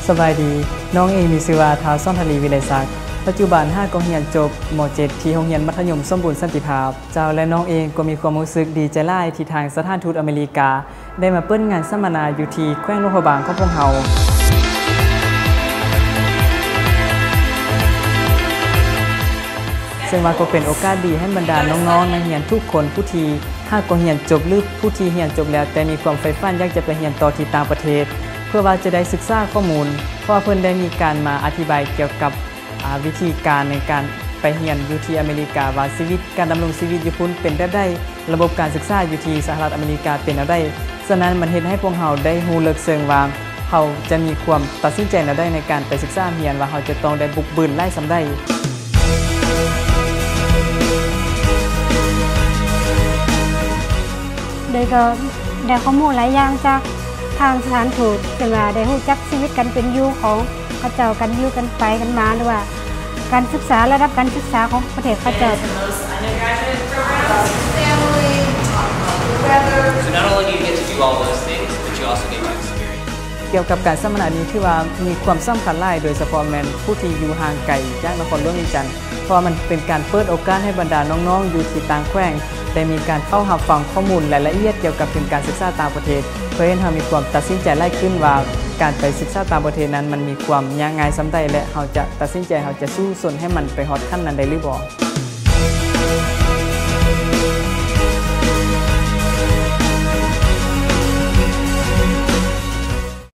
ສະບາຍດີ, ນ້ອງເອງມີຊື່ວ່າ ທ້າວ ສອນທະລີ ວິໄລສັກ. ປັດຈຸບັນ ຫາກໍຮຽນຈົບ ມໍເຈັດ ທີ່ໂຮງຮຽນມັດທະຍົມສົມບູນສັນຕິພາບ. ເຈົ້າ ແລະ ນ້ອງເອງກໍມີຄວາມຮູ້ສຶກດີໃຈຫຼາຍ ທີ່ທາງສະຖານທູດອາເມລິກາ ໄດ້ມາເປີດງານສຳມະນາຢູ່ທີ່ແຂວງຫຼວງພະບາງຂອງພວກເຮົາ. ເຊິ່ງວ່າກໍເປັນໂອກາດດີໃຫ້ບັນດານ້ອງໆນັກຮຽນທຸກຄົນ ຜູ້ທີ່ຫາກໍຮຽນຈົບ ຫຼື ຜູ້ທີ່ຮຽນຈົບແລ້ວ ແຕ່ມີຄວາມໃຝ່ຝັນຢາກຈະໄປຮຽນຕໍ່ທີ່ຕ່າງປະເທດ ເພື່ອວ່າຈະໄດ້ສຶກສາຂໍ້ມູນ, ເພາະວ່າເພິ່ນໄດ້ມີການມາອະທິບາຍກ່ຽວກັບ ອາ ວິທີການໃນການໄປຮຽນຢູ່ທີ່ອາເມລິກາ ວ່າຊີວິດ ການດຳລົງຊີວິດຢູ່ພຸ້ນເປັນແບບໃດ, ລະບົບການສຶກສາຢູ່ທີ່ສະຫະລັດອາເມລິກາເປັນແນວໃດ. ສະນັ້ນ ມັນເຮັດໃຫ້ພວກເຮົາໄດ້ຮູ້ເລິກເຊິ່ງວ່າ ເຮົາຈະມີຄວາມຕັດສິນໃຈແນວໃດໃນການໄປສຶກສາຮຽນ ວ່າເຮົາຈະຕ້ອງໄດ້ບຸກບືນຫຼາຍສ່ຳໃດ. ໂດຍກໍໄດ້ຂໍ້ມູນຫຼາຍຢ່າງຈາກທາງສະຖານທູດ ເຊັ່ນວ່າໄດ້ຮູ້ຈັກຊີວິດການເປັນຢູ່ຂອງເຂົາເຈົ້າ, ການຢູ່ກັນໄປກັນມາ ຫຼືວ່າການສຶກສາ, ລະດັບການສຶກສາຂອງປະເທດເຂົາເຈົ້າ. Family, talk about the weather. So not only do you get to do all those things, but you also get to experience. ກ່ຽວກັບການສຳມະນານີ້ ຖືວ່າມີຄວາມສຳຄັນຫຼາຍ, ໂດຍສະເພາະແມ່ນຜູ້ທີ່ຢູ່ຫ່າງໄກຈາກນະຄອນຫຼວງວຽງຈັນ, ເພາະວ່າມັນເປັນການເປີດໂອກາດໃຫ້ບັນດານ້ອງໆຢູ່ທີ່ຕ່າງແຂວງ ໄດ້ມີການເຂົ້າຮັບຟັງຂໍ້ມູນລາຍລະອຽດກ່ຽວກັບທຶນການສຶກສາຕ່າງປະເທດ, ເພື່ອເຮັດໃຫ້ເຮົາມີຄວາມຕັດສິນໃຈຫຼາຍຂຶ້ນວ່າ ການໄປສຶກສາຕ່າງປະເທດນັ້ນ ມັນມີຄວາມຍາກງ່າຍສ່ຳໃດ ແລະ ເຮົາຈະຕັດສິນໃຈ, ເຮົາຈະສູ້ຊົນໃຫ້ມັນໄປຮອດຂັ້ນນັ້ນໄດ້ຫຼືບໍ່.